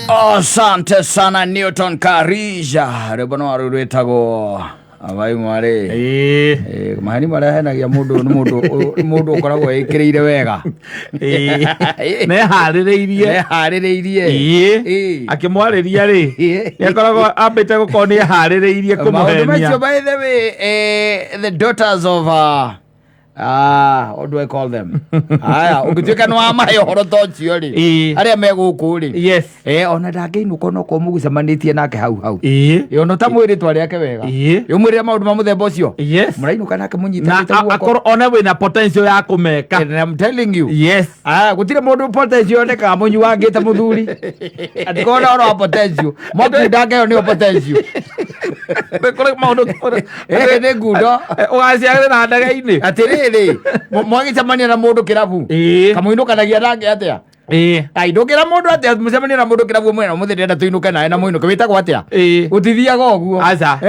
Asante sana Newton Karija, rwĩmbo no rũu rwĩtagwo Abaimwarĩ. Ĩĩ. Maheni marĩa ahenagia mũndũ nĩ mũndũ nĩ mũndũ ũkoragwo ĩkĩrĩire wega. Ĩĩ. Neharĩrĩirie. Neharĩrĩirie. Ĩĩ. Ĩĩ. Akĩmwarĩria rĩ, Ĩĩ. nĩ akoragwo ambĩte gũkorwo nĩ eharĩrĩirie Maũndũ macio kũmũhenia. by the way, the daughters of what do I call them? Haya, ũngĩtuĩka nĩ wamahe ũhoro ta ũcio rĩ, Ĩĩ. arĩa me gũkũ rĩ, Yes. Ona ndangĩinũka onokorwo mũgũcemanĩtie nake hau hau. Ĩĩ. Ona ũtamwĩrĩtwa rĩake wega. Ĩĩ. Ũmwĩrĩre maũndũ ma mũthemba ũcio. Yes. Mũrainũka nake Na mũnyitanĩte guoko. akorwo one wĩna potential ya kũmeka. And I'm telling you. Yes. Ah, gũtirĩ mũndũ potential onekaga mũnyuangĩte mũthuri. Atikorwo na ũhoro wa potential. Mwakundanga ĩyo nĩyo potential. Nĩ kũrĩ maũndũ Nĩ ngundo. Ũgaciarĩra ndege-inĩ. Atĩrĩrĩ, mwagĩcemania na mũndũ kĩrabu. Ĩĩ. Kamũinũkanagia nake atĩa? Ĩĩ. Ai, ndũngĩra mũndũ atĩa mũcemanie na mũndũ kĩrabu mwena ũmũthĩ ndĩrenda tũinũke nawe na mũinũke wĩtagwo atĩa? Ĩĩ. Gũtithiaga ũguo. Aca.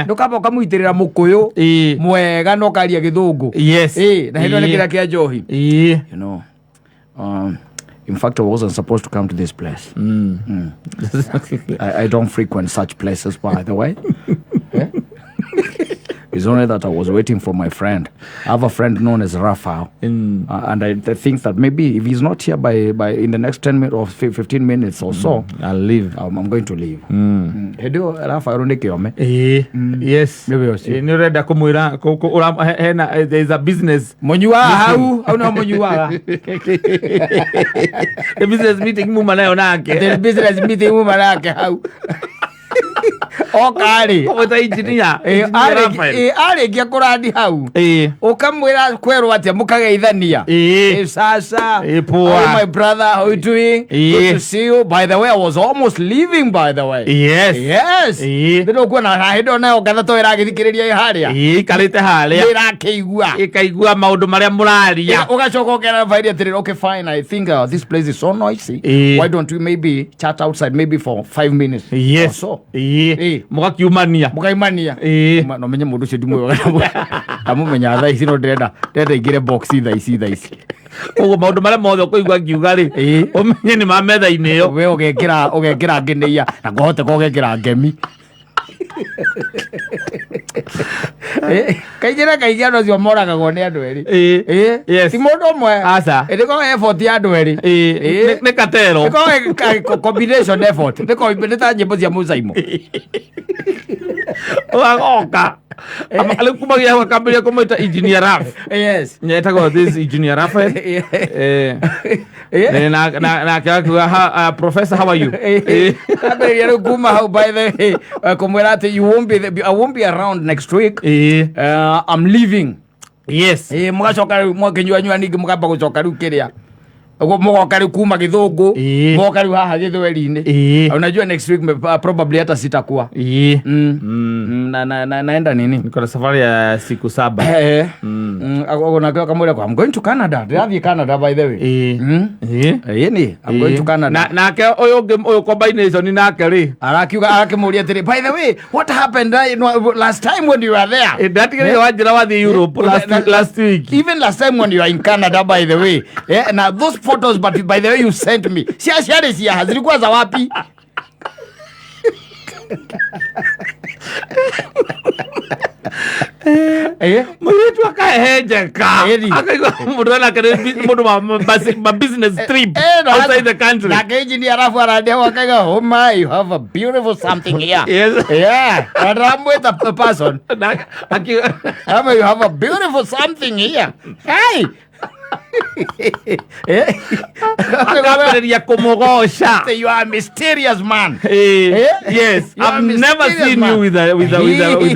Ndũkamba ũkamũitĩrĩra mũkũyũ Ĩĩ. mwega na ũkaria gĩthũngũ. Yes. Ĩĩ, na hĩndĩ ĩyo nĩ Ĩĩ. kĩrĩa kĩa njohi. Ĩĩ. You know, in fact, I wasn't supposed to come to this place. I don't frequent such places, by the way. Eh? It's only that I was waiting for my friend. I have a friend known as Raphael. And I think that maybe if he's not here by in the next 10 minutes or 15 minutes or so, I'll leave. I'm going to leave. Hĩndĩ ĩyo Raphael nĩ kĩome. Ĩĩ. Yes. Nĩwe ũcio. Ĩĩ, nĩ ũrenda kũmwĩra hena there is a business Mũnyuaga hau, hau no mũnyuaga. A business meeting muma nayo nake. The business meeting muma nake hau. Oka rĩ. Kũmwĩta engineer. Engineer Raphael. Arĩkia kũrandi hau. Ĩĩ. Ũkamwĩra kwerwo atĩa mũkageithania. Ĩĩ. Hey, Sasa. Hey, poa. How my brother, how you doing? Eh. Good to see you. By the way, I was almost leaving, by the way. Yes. Yes. Eh. Ndĩrũkuona na hĩndĩ ĩyo nayo ngatha to ĩragĩthikĩrĩria ĩ harĩa. Ĩĩ, ikarĩte harĩa. Ĩrakĩigua. Ĩkaigua maũndũ marĩa mũraria. Ũgacoka ũkera Rafael atĩrĩrĩ, okay fine, I think this place is so noisy. Eh. Why don't we maybe chat outside maybe for 5 minutes Yes. or so. Ĩĩ. Ĩĩ. Mũgakiumania. Mũkaimania. Ĩĩ. No menye mũndũ ũcio ndimũĩ ndamũmenya thaa ici no ndĩrenda ndĩrenda ingĩre box thaa ici thaa ici. Koguo maũndũ marĩa mothe ũkũigua ngiuga rĩ, Ĩĩ. ũmenye nĩ ma metha-inĩ ĩyo. We ũgekĩra ũgekĩra ngenĩia na kwahoteka ũgekĩra ngemi. Kaingĩ na kaingĩ andũ acio moragagwo nĩ andũ erĩ. Ĩĩ. Ĩĩ. Yes. Ti mũndũ ũmwe. Aca. Ĩrĩkoragwo effort ya andũ erĩ. Ĩĩ. Ĩĩ. Nĩ katero. Ĩkoragwo combination effort. Nĩ ta nyĩmbo cia Musaimo. Ũgagoka. Rĩu kumagia hau akambĩrĩria kũmwĩta engineer Raf. Yes. Etagwo this engineer Raphael. Nake akiuga, "Professor, how are you?" Ambĩrĩria rĩu kuma hau by the way, kũmwĩra atĩ you won't be I won't be around next week. I'm leaving. Yes. Mũgacoka rĩu mwakĩnyuanyua ningĩ mũkamba gũcoka rĩu kĩrĩa Ũguo mũgoka rĩu kuma gĩthũngũ mũgoka rĩu haha gĩthweri-inĩ. Unajua next week probably hata sitakuwa. Na naenda nini? Niko na safari ya siku 7. Nake akamwĩra I'm going to Canada. Ndĩrathiĩ Canada by the way. Ĩĩ ni, I'm going to Canada. Nake ũyũ ũngĩ ũyũ combination nake rĩ. Arakiuga arakĩmũria atĩrĩ, by the way, what happened last time when you were there? Ndatigĩrĩire wanjĩra wathiĩ Europe last week. Even last time when you were in Canada, by the way. Now those photos, but by the way you sent me. Cia ciarĩ cia, zilikuwa za wapi? Mũirĩtu akahehenjeka. Ĩni. Akaigua mũndũ enake nĩ mũndũ wa business trip outside the country. Nake engineer arabu arandia akaiga, oh my, you have a beautiful something here. Yes. Yeah. And I'm with a person. Na- aki- Ama you have a beautiful something here. Hey. Akambĩrĩria kũmũgoca. Say you are a mysterious man. Yes, You are I've never mysterious seen man. you with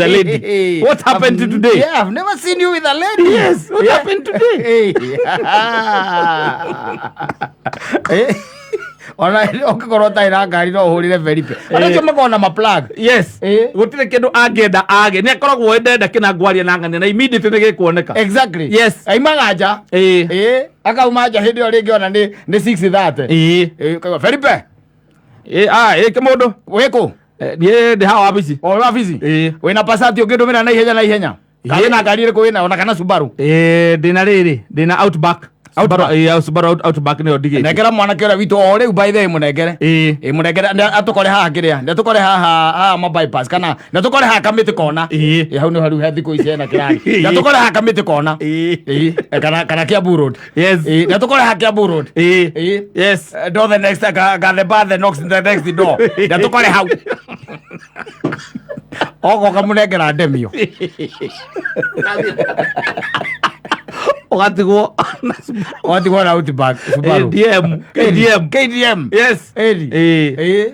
a lady. What happened today? Yeah, I've never seen you with a lady. Yes, what happened today? Ona ũngĩkorwo ũtarĩ na ngari no ũhũrĩre Felipe. Andũ acio makoragwo na ma-plug. Yes. Gũtirĩ kĩndũ angĩenda age. Nĩ akoragwo ndenda kĩna ngwaria na ng'ania na immediately nĩ gĩkuoneka. Exactly. Yes. Aimaga nja. Akauma nja hĩndĩ ĩyo rĩngĩ ona nĩ 6:30. Ũkaigua, Felipe. Kĩmũndũ. Wĩkũ? Niĩ ndĩ haha wabici. O wabici? Wĩna Passat ũngĩndũmĩra na ihenya na ihenya? Kana wĩna ngari ĩrĩkũ wĩna ona kana Subaru? Ndĩna rĩrĩ, ndĩna Outback. Outback. Subaru Outback nĩyo ndigĩte. Nengera mwanake ũrĩa witũ o rĩu, by the way, mũnengere. Ĩĩ. Ĩ, mũnengere atũkore haha kĩrĩa nĩ atũkore haha haha ma bypass kana nĩ atũkore haha kamĩtĩ kona. Ĩĩ. Ĩ, hau nĩ hau he thikũ ici hena kĩrari. Ĩĩ. Nĩ atũkore haha kamĩtĩ kona. Ĩĩ. Ĩ, kana Kiambu Road. Yes. Ĩ, nĩ atũkore haha Kiambu Road. Ĩĩ. Ĩĩ. Yes. Door the next ga the bar the next the next door, nĩ atũkore hau ogoka mũnengera ndemio. Ũgatigwo na Watigwo na Outback Subaru. ADM, KDM. KDM. Yes. Ĩni. Ĩĩ. Ĩĩ.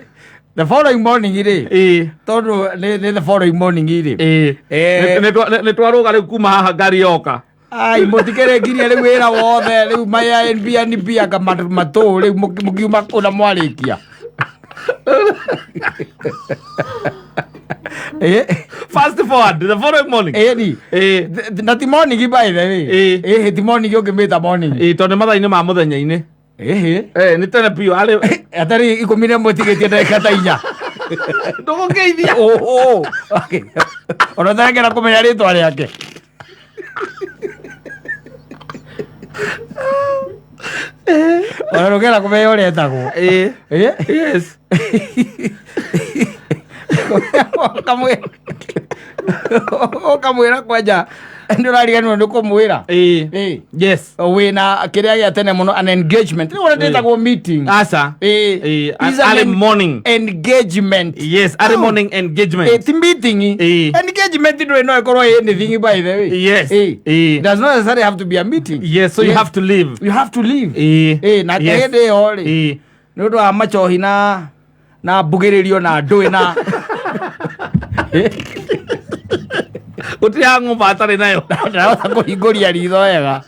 The following morning rĩ, Ĩĩ. tondũ nĩ the following morning rĩ. Ĩĩ. Eh. Nĩ twarũga rĩu kuma haha ngari yoka. Ai, mũtikĩrĩkirie rĩu wĩra wothe rĩu maya NBNB anga matũ rĩu mũkiuma kũna mwarĩkia. Ĩ, Fast forward the following morning. ĩni. Ĩĩ. Na ti morning, by the way. Ĩ. Ĩhĩ, ti morning ũngĩmĩta morning. Ĩĩ, tondũ nĩ mathaa-inĩ ma mũthenya-inĩ. Ĩhĩ. Ĩĩ, nĩ tene biũ arĩ Atarĩ 11 tigĩtie ndagĩka ta 4. Ndũgũkĩithia. Oho. Ona ũtarengera kũmenya rĩtwa rĩake. Ona ndũngĩenda kũmenya ũrĩa etagwo. Ĩĩ. Ĩ? Yes. Ũkamwĩra kwanja nĩ ũrariganĩrwo nĩ kũmwĩra. Ĩĩ. Ĩ. Yes. Wĩna kĩrĩa gĩa tene mũno, an engagement. Rĩu ũrĩa ndĩtagwo meeting. Aca. Ĩ. Ĩ, Is an early morning. engagement. Yes, early Oh. morning engagement. Ĩ, ti meeting. Ĩ. Engagement ndũrĩ no ĩkorwo ĩ anything, by the way. Yes. Ĩ. Ĩ. Does not necessarily have to be a meeting. Yes, so you have to leave. You have to leave. Ĩĩ. Ĩ, na Yes. hĩndĩ ĩyo rĩ, Ĩĩ. nĩ ũndũ wa macohi na mbugĩrĩrio na ndũĩ na Gũtirĩ hangover atarĩ nayo. Ndarahota kũhingũria ritho wega.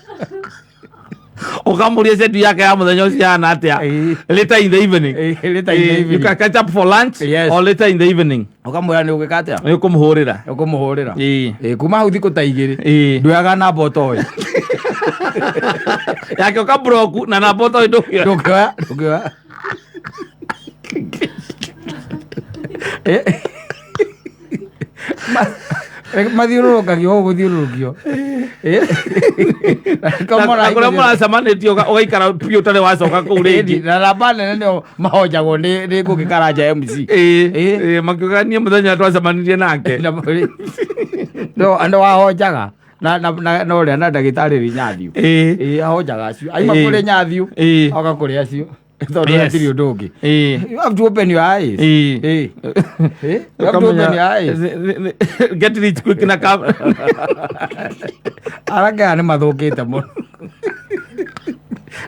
Ũkamũria schedule yake ya mũthenya ũcio yahana atĩa. Ĩĩ. Later in the evening. Ĩĩ, later in the Ĩĩ, you evening. can catch up for lunch Yes. or later in the evening. Ũkamwĩra nĩ ũgĩka atĩa. Nĩ ũkũmũhũrĩra. Ũkũmũhũrĩra. Ĩĩ. Ĩ, kuma hau thikũ ta 2 Ĩĩ. nduoyaga namba ũtoĩ. Yake ũkablock na namba ũtoĩ ndũngĩoya. Ndũngĩoya, ndũngĩoya. Ĩ. Mathiũrũrũkagio ũũ gũthiũrũrũkio. Ĩ. Na kũrĩa mũracemanĩtie ũgaikara biũ ũtarĩ wacoka kũu rĩngĩ. Na namba nene nĩo mahonjagwo nĩ Ngũgĩ Karanja MC. Ĩĩ. Ĩĩ. Ĩĩ, makiuga niĩ mũthenya twacemanirie nake. No andũ ahonjaga na ũrĩa na ndagĩtarĩ Rĩnyathiũ. Ĩĩ. Ĩĩ, ahonjaga acio aima Ĩĩ. kũrĩ Nyathiũ Ĩĩ. oka kũrĩ acio tondũ Yes. hatirĩ ũndũ ũngĩ. Ĩĩ. You have to open your eyes. Ĩĩ. Ĩĩ. Ĩĩ, you have to open your eyes. Get rich quick na kam. Arake aya nĩ mathũkĩte mũno.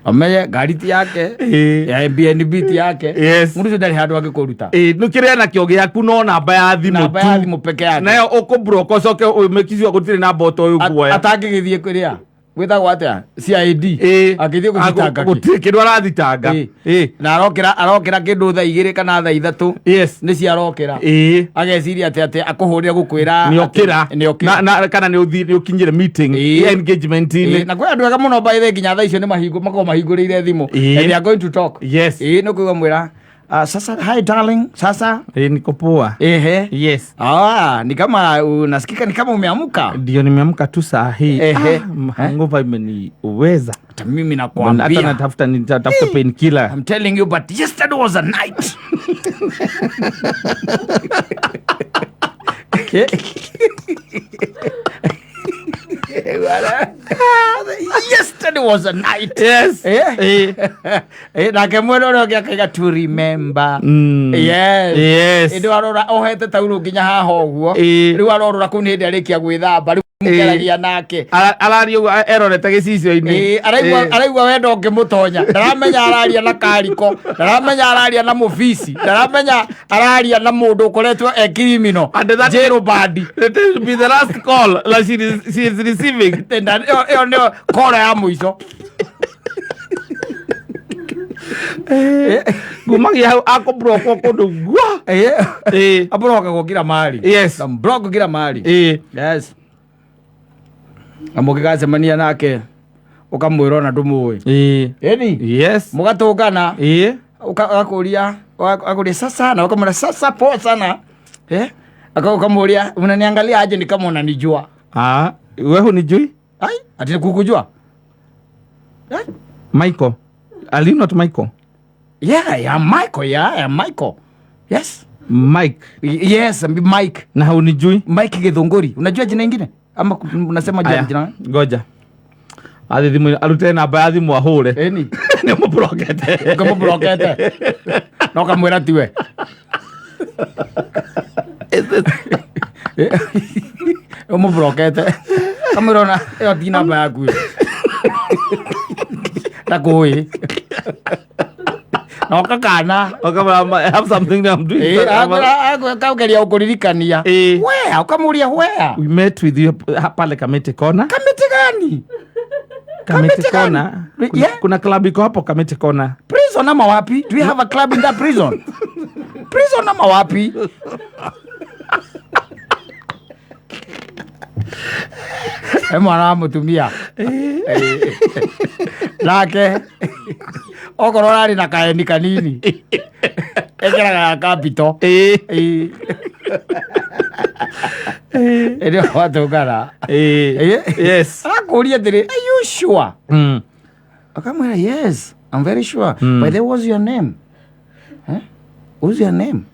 Amenye ngari ti yake. Ĩĩ. Ya BNB ti yake. Yes. Mũndũ ũcio ndarĩ handũ angĩkũruta. Ĩĩ, nĩ kĩrĩa nakĩo gĩaku no namba ya thimũ Namba ya tu. thimũ peke yake. Nayo ũkũblock ũcoke ũmĩkicua gũtirĩ namba ũtoĩ ũkuoya. Atangĩgĩthiĩ kũrĩa gwĩtagwo atĩa CID. Ĩĩ. Angĩthiĩ gũcitanga kĩ? Gũtirĩ kĩndũ arathitanga. Ĩĩ. Ĩĩ. Na arokĩra kĩndũ thaa 2 kana thaa 3. Yes. Nĩ ciarokĩra. Ĩĩ. Ageciria atĩ akũhũrĩre gũkwĩra Nĩ okĩra. atĩ nĩ okĩra. Na kana nĩ ũkinyire meeting. Ĩĩ. Engagement-inĩ. Ĩĩ, na kwĩ andũ ega mũno by the way, nginya thaa icio nĩ makoragwo mahingũrĩire thimũ. Ĩĩ. And they are going to talk. Yes. Ĩĩ, nĩ kũigua mwĩra, "Ah, sasa hi darling, sasa." Ĩĩ, niko poa. Ehe. Yes. Ah, ni kama unasikika ni kama umeamka. Ndio, nimeamka tu saa hii. Ehe. Ah, hangover imeniweza. Hata mimi Hata nakwambia. nitafuta painkiller. I'm telling you, but yesterday was a night. Yesterday was a night. Yes. Eh? Eh. Eh, nake mwena ũrĩa ũngĩ akaiga to remember. Mm. Yes. Yes. Ĩndĩ warora ohete taurũ nginya haha ũguo. Ĩĩ. Rĩu arorora kũu nĩ hĩndĩ arĩkia gwĩthamba rĩu mũkĩaragia nake. Araria ũguo erorete gĩcicio-inĩ. Ĩĩ, araigua wendo ũngĩmũtonya, ndaramenya araria na kariko, ndaramenya araria na mũbici, ndaramenya araria na mũndũ ũkoretwo e criminal And that- jail bandi. It will be the last call that she is receiving. Ĩyo nĩyo kora ya mũico. Kumagia hau akũblockwo kũndũ gwa. Ĩĩ. Ĩĩ. Abrokagwo kila mahali. Yes. Block kila mahali. Ĩĩ. Yes. Na mũngĩgacemania nake ũkamwĩra ona ndũmũĩ. Ĩĩ. Ĩni. Yes. Mũgatũngana. Ĩĩ. Akakuulia sasa na ukamwambia sasa poa sana. Eh? Ukamuulia unaniangalia aje ni kama unanijua. Ah, wewe hunijui? Ai, ati kukujua. Eh? Michael, are you not Michael? Yeah, I am Michael. Yeah, I am Michael. Yes. Mike. Yes, I'm Mike. Na haunijui? Mike Githunguri. Unajua jina ingine? Ama unasema Aya, jina? Ngoja. Athi thimu arute namba ya thimu ahũre. Eni. Nĩ mũbrokete. Ukamũbrokete. Na ũkamwĩra tiwe. Ũmũbrokete. Kamwĩra ona ĩyo ti namba yaku ĩyo. Ndakũĩ. Na ũkakana. Ũkamwĩra, I have something that I'm doing. Kaugeria gũkũririkania. Eh. Where? Ũkamũria where? We met with you pale Kamiti Corner. Kamiti gani? Kamiti Kamiti gani? Corner. Kuna, Yeah. kuna club iko hapo Kamiti Corner. Prison ama wapi? Do we have a club in that prison? Prison ama wapi? E mwana wa mutumia. Eh. Nake okorwo ararĩ na kaeni kanini ekĩraga ga capital. Eh. Ĩĩ. Ĩrĩa watũngana. Eh. Eh. Yes. Akũria atĩrĩ, are you sure? Akamwĩra, yes, I'm very sure. By the way, what's your name? Eh? What's your name?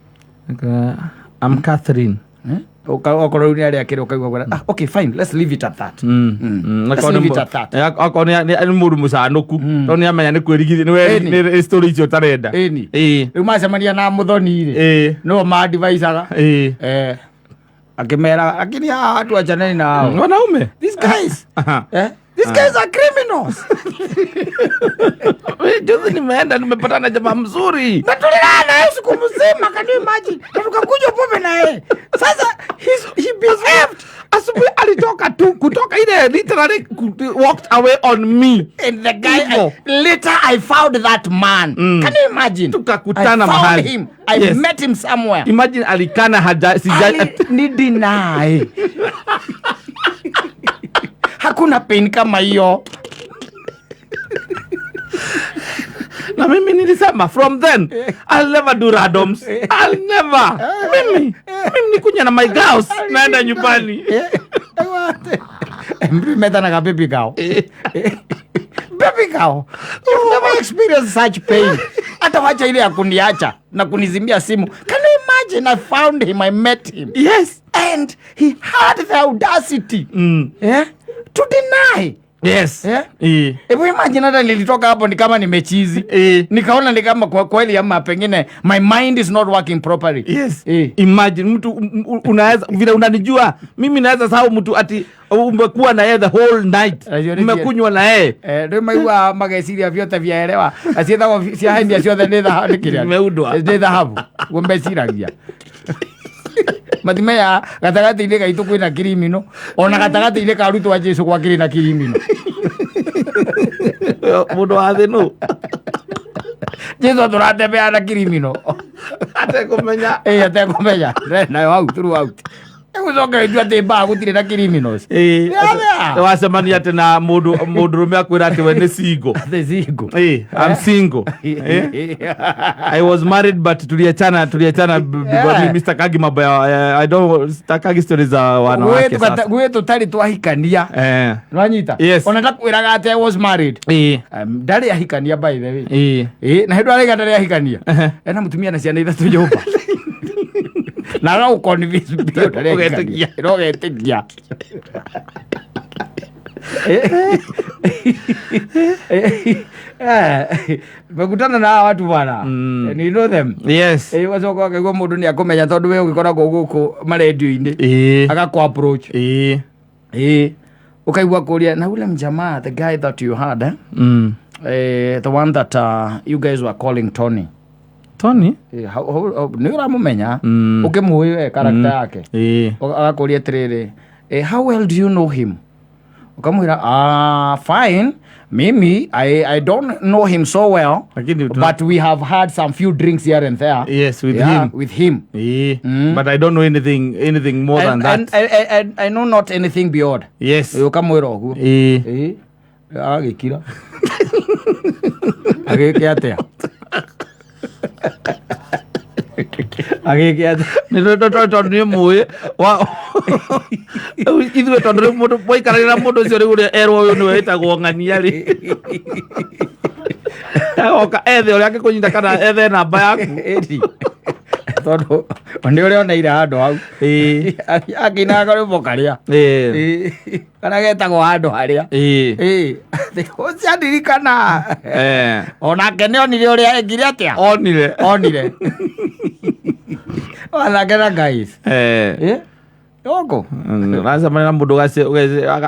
I'm Catherine. Eh? Okorwo rĩu nĩ arĩa akĩrĩ ũkaigua kwĩra, ah, okay, fine, let's leave it at that. Let's leave it at that. Akorwo nĩ mũndũ mũcanũku tondũ nĩ amenya nĩ kwĩrigithia nĩ Ĩni. nĩ story icio ũtarenda. Ĩni. Ĩĩ. Rĩu macemania na mũthoni rĩ, Ĩĩ. nĩo mandivaicaga. Ĩĩ. Eh, akĩmera, lakini hawa watu achaneni na hao. Wanaume. These guys, Aha. eh? These guys are criminals. Juzi nimeenda nimepatana na jamaa mzuri. Na tulilala naye siku mzima, can you imagine? Na tukakunywa pombe na yeye. Sasa he behaved Asubuhi alitoka tu kutoka ile literally walked away on me. And the guy, Hivyo. Later I found that man. Can you imagine? Tukakutana I found mahali. him. I Yes. met him somewhere. Imagine alikana haja sija Ali, ni deny. Hakuna pain kama hiyo. Na mimi nilisema from then I'll never do randoms. I'll never. Mimi nikunya na my girls naenda nyumbani. Metanaga baby girl. Baby girl, you've never experienced such pain. Hata wacha ile ya kuniacha na kunizimia simu. Can you imagine? I found him, I met him. Yes. And he had the audacity yeah, to deny. Yes. Yeah? Eh. Hebu imagine hata nilitoka hapo ni kama nimechizi. Eh. Nikaona ni kama kwa kweli ama pengine my mind is not working properly. Yes. Eh. Imagine mtu unaweza vile unanijua mimi naweza sahau mtu ati umekuwa na yeye the whole night. Acio nĩ Umekunywa na yeye. Eh, rĩu maigua mageciria vyote vyaelewa ciĩtagwo ciahenia ciothe nĩ thahabu nĩ kĩrĩa? Imeundwa. Nĩ thahabu guo meciragia matimenya gatagatĩ-inĩ gaitũ kwĩna kirimino ona gatagatĩ-inĩ ka arutwo a Jesũ gwakĩrĩ na kirimino. Mundu wa thĩ nũ Jesũ atũratembea na kirimino atekũmenya. ĩ atekũmenya nayo hau throughout ĩgũcoka ĩtua atĩ mbaa gũtirĩ na criminals. Ĩ, Yeah. wacemania atĩ na mũndũ mũndũrũme akwĩra atĩ we nĩ single. The single. Eh, I'm single. Eh? I was married but tuliachana Yeah. mimi sitakagi mambo ya I don't sitakagi stories za wanawake sasa. Gwĩ tũtarĩ twahikania. Eh. Nwanyita? Yes. Ona ndakwĩraga atĩ I was married. Eh. Ndarĩ ahikania by the way. Eh. Ĩ, na hĩndĩ araiga ndarĩ ahikania. Ehe. Ena mũtumia na ciana ithatũ nyũmba. Na agagũconvince biũ ndarĩ ahikania. Ũgetĩkia. Na ũgetĩkia. Mekutana na hawa watu bwana. And you know them. Yes. Ĩ, ũgacoka ũkaigua mũndũ nĩ akũmenya tondũ we ũgĩkoragwo gũkũ marendio-inĩ. Eh. Agakũ approach. Eh. Ĩ, ũkaigua kũria na ule mjamaa, the guy that you had, eh? Eh, the one that you guys were calling Tony. Tony? Eh, nĩ ũramũmenya ũkĩmũĩ we character yake. Eh. Agakũria atĩrĩrĩ, eh, how well do you know him? Ukamwĩra, ah, fine, mimi I don't know him so well, Lakini but we have had some few drinks here and there. Yes, with Yeah, him. with him. Eh. But I don't know anything more than And, that. and I know not anything beyond. Yes. Eh, ũkamwĩra ũguo. Eh. Ĩ, agagĩkira. Agĩke atĩa? Agĩke atĩa? Nĩ tondũ nĩ mũĩ Rĩu ithuĩ tondũ rĩu mũndũ mwaikarania na mũndũ ũcio rĩu ũrĩa erwo ũyũ nĩwe wĩtagwo ng'ania rĩ, agoka ethe ũrĩa angĩkũnyita kana ethe namba yaku. Ĩni. Tondũ nĩ ũrĩa oneire handũ hau. Akĩinaga karwĩmbo karĩa. Karĩa getagwo handũ harĩa. Ĩĩ. Ũcio ndirikana. Onake nĩ onire ũrĩa ekire atĩa? Onire. Onire. Onake na guys. Yoko. Ũracemania na mũndũ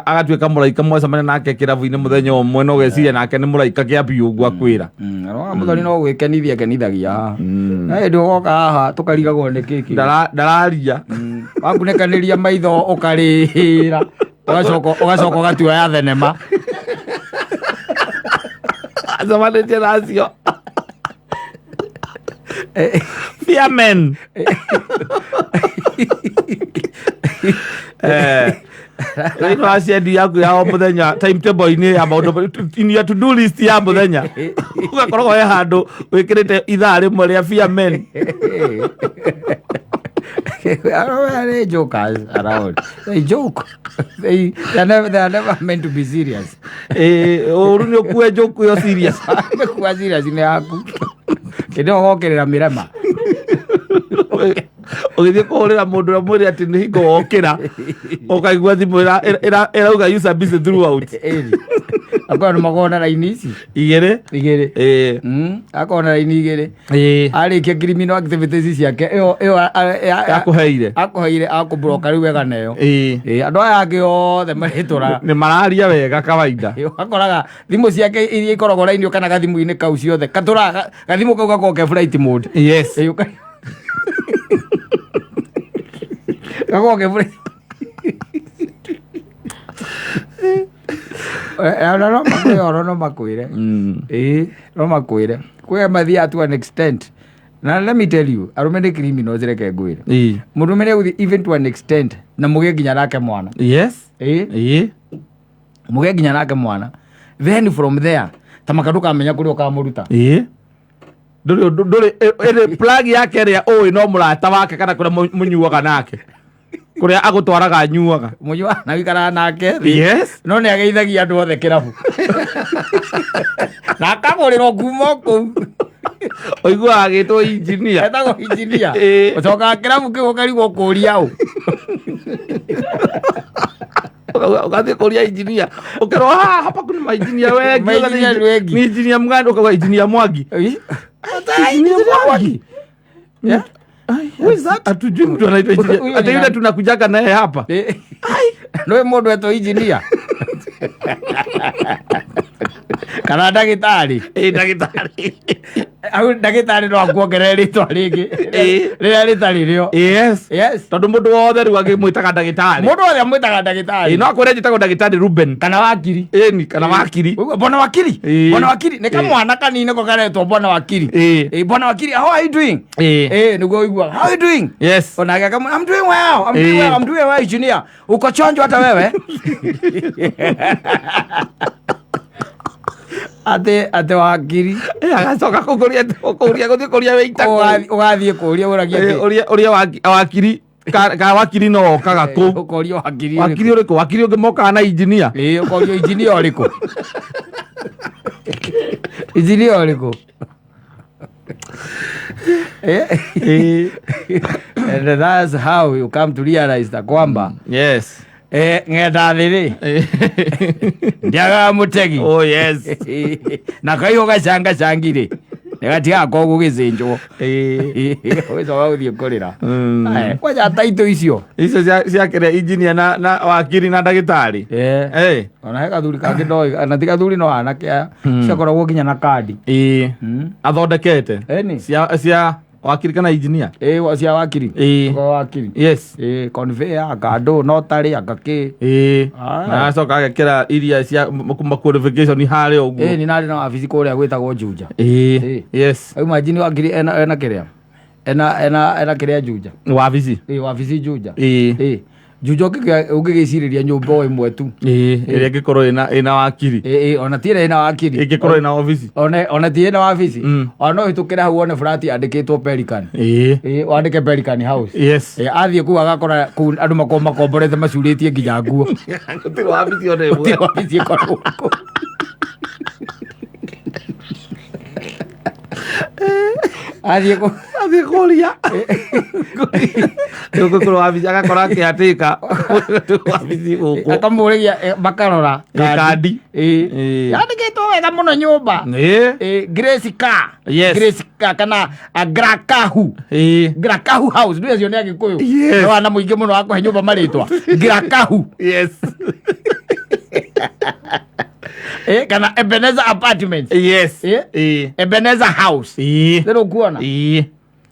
agatuĩka mũraika, mwacemania nake kĩrabu-inĩ mũthenya ũmwe na ũgeciria nake nĩ mũraika kĩa biũ ũguo akwĩra. Arona mũthoni no gwĩkenithia kenithagia. Na hĩndĩ ũgoka haha tũkarigagwo nĩ kĩkĩ. Ndararia. Wakunĩkanĩria maitho ũkarĩra. Ũgacoka ũgatua ya thenema. Acemanĩtie na acio. Fear men. Rĩu wacendi yaku ya o mũthenya timetable-inĩ ya maũndũ, in your to do list ya mũthenya, ũgakoragwo he handũ wĩkĩrĩte ithaa rĩmwe rĩa fear men. They jokers around. They joke. They are never meant to be serious. Ũru nĩ ũkue joke ĩyo serious. Kuwa serious nĩ yaku. Kĩndĩ ũgokĩrĩra mĩrema. Ũgĩthiĩ kũhũrĩra mũndũ ũrĩa mwĩre atĩ nĩ hingo wokĩra, ũkaigua thimũ ĩrauga user busy throughout. Ĩni. Akorwo nĩ makona raini ici. Igĩrĩ. Igĩrĩ. Akona raini igĩrĩ. Arĩkia criminal activities ciake ĩyo Akũheire. Akũheire akũbroka rĩu wega neyo. Andũ aya angĩ othe marĩtũraga. Nĩ mararia wega kawaida. Ũgakoraga thimũ ciake iria ikoragwo raini kana gathimũ-inĩ kau ciothe katũraga gathimũ kau gakoragwo ke flight mode. Gakoragwo ke flight. Ona no makwĩre, ona no makwĩre. Ĩĩ, no makwĩre. Kwĩ mathiaga to an extent. Na let me tell you, arũme nĩ criminals, reke ngwĩre. Mũndũrũme nĩ egũthiĩ even to an extent na mũgĩe nginya nake mwana. Mũgĩe nginya nake mwana. Then from there, ta maka ndũkamenya kũrĩa ũkamũruta. Ndũrĩ ĩrĩ plug yake ĩrĩa ũĩ no mũrata wake kana kũrĩa mũnyuaga nake, kũrĩa agũtwaraga anyuaga. Mũnyua na wikaraga nake thĩ. No nĩ ageithagia andũ othe kĩrabu. Na akagũrĩrwo kuma o kũu. Ũiguaga agĩtwo engineer. Etagwo engineer. Ũcokaga kĩrabu kĩu ũkarigwo kũria ũ. Ũgathiĩ kũria engineer, ũkerwo "Ah, hapa kuna mainjinia wengi." Mainjinia ni wengi. Ni engineer mgani? Ukauga engineer Mwangi. Engineer Mwangi. Yeah. Who is that? Hatujui mtu anaitwa engineer. Huyo ni Hata yule nani? tunakujaga naye hapa. Nĩ mũndũ etwo engineer. Kana ndagĩtarĩ. Ndagĩtarĩ. Au ndagĩtarĩ no akuongerere rĩtwa rĩngĩ rĩrĩa rĩtarĩ rĩo. Tondũ mũndũ wothe rĩu agĩmwĩtaga ndagĩtarĩ. Mũndũ wothe amwĩtaga ndagĩtarĩ. No akwĩre njĩtagwo ndagĩtarĩ Ruben. Kana wakiri. Ĩni, kana wakiri. Ũguo, bwana wakiri. Bwana wakiri. Nĩ kamwana kanini nĩko karetwo bwana wakiri. Bwana wakiri, how are you doing? Nĩguo ũiguaga. How are you doing? Onake akamwĩra, I'm doing well. I'm doing well. I'm doing well, engineer. Uko chonjo hata wewe? Atĩ wakiri. Agacoka kũria kũria gũthiĩ kũria wĩita kũ. Ũgathiĩ kũria ũragia atĩ. Ũria wakiri ka wakiri no okaga kũ? Ũkorio wakiri ũrĩkũ? Wakiri ũrĩkũ? Wakiri ũngĩ mokaga na engineer. Ũkorio engineer ũrĩkũ? Engineer ũrĩkũ? And that's how you come to realize that kwamba ng'enda thĩ rĩ, ndiagaga mũtegi. Oh yes. Na kaiho gacangacangĩ rĩ, nĩgatigaga ko gũgĩcĩnjwo. Ũgĩcoka gũthiĩ kũrĩra. Aya, kwanja taitũ icio. Icio cia kĩrĩa engineer na wakiri na ndagĩtarĩ. Ona he gathuri kangĩ ndoĩ, na ti gathuri no anake aya, ciakoragwo nginya na kandi. Athondekete. Ĩni. Cia wakiri kana engineer? Cia wakiri. Kwa wakiri. Conveyor, anga ndũ, notary, anga kĩ. Na acoka agekĩra iria cia qualification harĩa ũguo. Nĩ narĩ na wabici kũrĩa gwĩtagwo Juja. Rĩu imagine wakiri ena kĩrĩa? Ena kĩrĩa Juja. Wabici. Wabici Juja. Juja ũngĩgĩcirĩria nyũmba o ĩmwe tu. Ĩĩ, ĩrĩa ĩngĩkorwo ĩna wakiri. Ĩ, ĩ, ona ti ĩrĩa ĩna wakiri. Ĩngĩkorwo ĩna obici. Ona ti ĩna wabici. Mm. Ona no ũhĩtũkĩre hau wone flat yandĩkĩtwo Pelican. Ĩĩ. Ĩ, wandĩke Pelican House. Yes. Ĩ, athiĩ kũu agakora kũu andũ makorwo makomborete macurĩtie nginya nguo. Gũtirĩ wabici ona ĩmwe. Gũtirĩ wabici ĩkoragwo kũu. Athiĩ kũu. Athiĩ kũria. Gũkorwo wabici agakora akĩhatĩka. Gũtirĩ wabici gũkũ. Akamũrĩgia makarora. Ĩ, kandi. Ĩ. Ĩ. Yandĩkĩtwo wega mũno nyũmba. Ĩĩ. Ĩ, Grace Car. Yes. Grace Car kana Grakahu. Ĩĩ. Grakahu House. Ndio acio nĩ Agĩkũyũ. Yes. Nĩ wana mũingĩ mũno wa kũhe nyũmba marĩtwa. Grakahu. Yes. Ĩ, kana Ebenezer Apartments. Yes. Ĩ. Ĩĩ. Ebenezer House. Ĩĩ. Rĩrĩ ũkuona. Ĩĩ.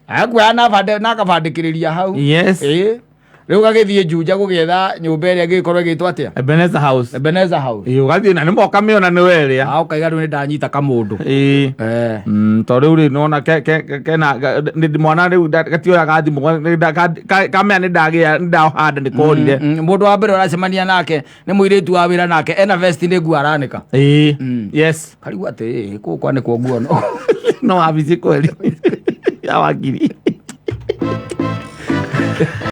Akuoya na bande na akabandĩkĩrĩria hau. Yes. Ĩ. Rĩu gagĩthiĩ Juja gũgĩetha nyũmba ĩrĩa ĩngĩgĩkorwo ĩgĩtwo atĩa? Ebenezer House. Ebenezer House. Ĩĩ, ũgathiĩ na nĩmo ũkamĩona nĩ we ĩrĩa. Ah, ũkaiga rĩu nĩ ndanyita kamũndũ. Ĩĩ. Eh. Tondũ rĩu rĩ nĩwona kena mwana rĩu gatioyaga thimũ kamea nĩ ndagĩa nĩ ndahanda nĩ korire. Mũndũ wa mbere ũracemania nake nĩ mũirĩtu wa wĩra nake ena vest nĩ nguo aranĩka. Ĩĩ. Mm. Yes. Karigwo atĩ kũu kwanĩkwo nguo no. No wabici kweli ya wakiri.